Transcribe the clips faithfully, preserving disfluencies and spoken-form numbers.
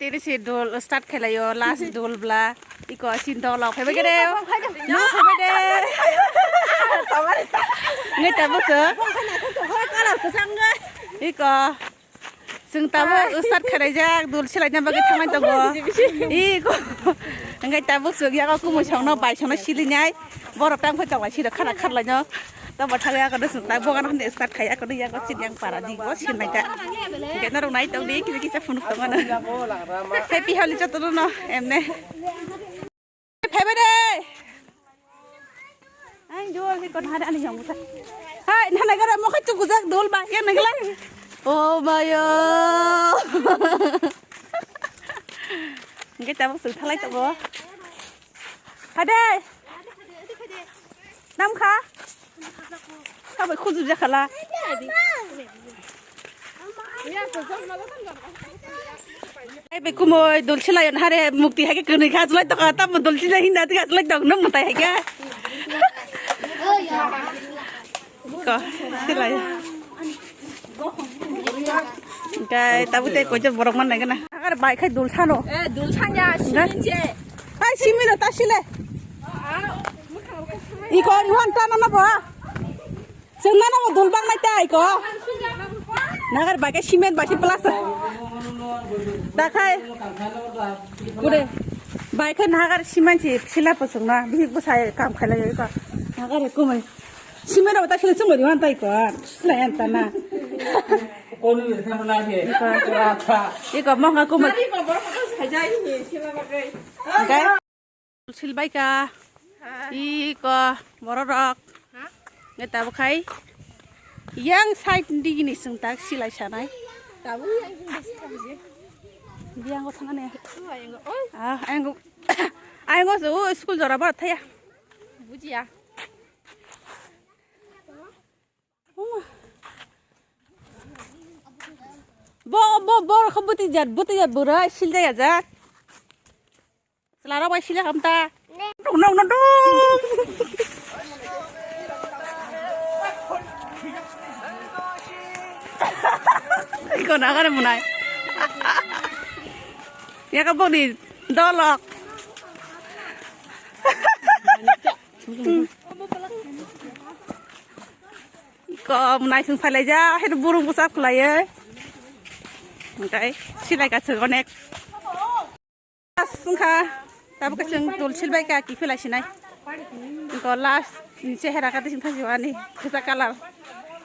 Tini si dul start khailaio, last dul bla. Iko sin dol phaibai gede. No phaibai de. Ngai ta busu. Iko. Chwng tabuk start khailaijak, dul silaina bagwi thangwi tongo. Iko. Ngai tabuk chwng yago kumui songno bai songno silinai. Borok tang phai tonglai siro khana kharlaino. Tamo thangwi ako dosong tak bogan hwnwi start khai ako dei yago chini yang para di go sin naita. Hwnkhe norok nai tong di kisa kisa phunuk tongo no. Happy Holi jotono no emne. Phaibai de. Ang jol ni kon hada ani jong buta. Hai nana gara mo kha chukujak dol ba yang nagla. Oh mayo. Hwnkhe tabuk sung thalai tongo. Hade. Nam kha? Sabai khujur jakhala. Ai be kumoi dul silai hare mukti hai ke kwnwi kha sulai tokha tamo dul silai hinda tiga sulai tong nang mutai hai ke. Ko silai. Kai tabu te ko je borok man nai gana. Agar bai khai dul sano. Eh, dul sanya, simin je. Hai simin ta sile. Iko iwan ta na na ba. Chwng nana bo dul bang nai tai ko. Nagar bai khe cement bai se plaster. Da khai. Kure. Bai khe nagar cement se sila po chwng na. Bihik bo sai kam khailai ko. Nagar kumai. Cement abo ta sila chwng ri wan tai ko. Sila yan ta na. Iko. Iko mong ka kumai. Kai. Silbaika. Iko bororok. Nge tabuk khai. Yang side digini sung tak silai sanai. Tabuk yang side digini. Biang ko thangane. Oi. Ah, ayang ko. Ayang ko school jora bar thaya. Bujiya. Bo, bo, bo, kho buti jat, buti jat, bura, sil jaya jat. Selarok bai sile kam ta. Dong, dong, dong, dong. Iko na kare munai. Ya ka boni dolok. Iko munai sung phalai ja, hai burung bwsa khwlaiye. Oke, silai ka sung onek. Wngkha, tabuk khe chwng dul silbai kha, kiphilai sinai. Wngkha last ni chehera khe chwng thangsi ani kwchak colour.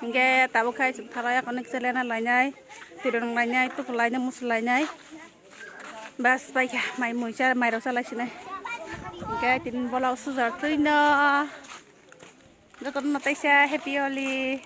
Hwnkhe tabuk khe chwng thalai onek chelena lainai, tirong lainai, tuku lainai, musu lainai. Bas bai kha, mai mui cha, mai rok cha lai sinai. Hwnkhe tini bola o sujar twi no. Jotono taisa happy Holi.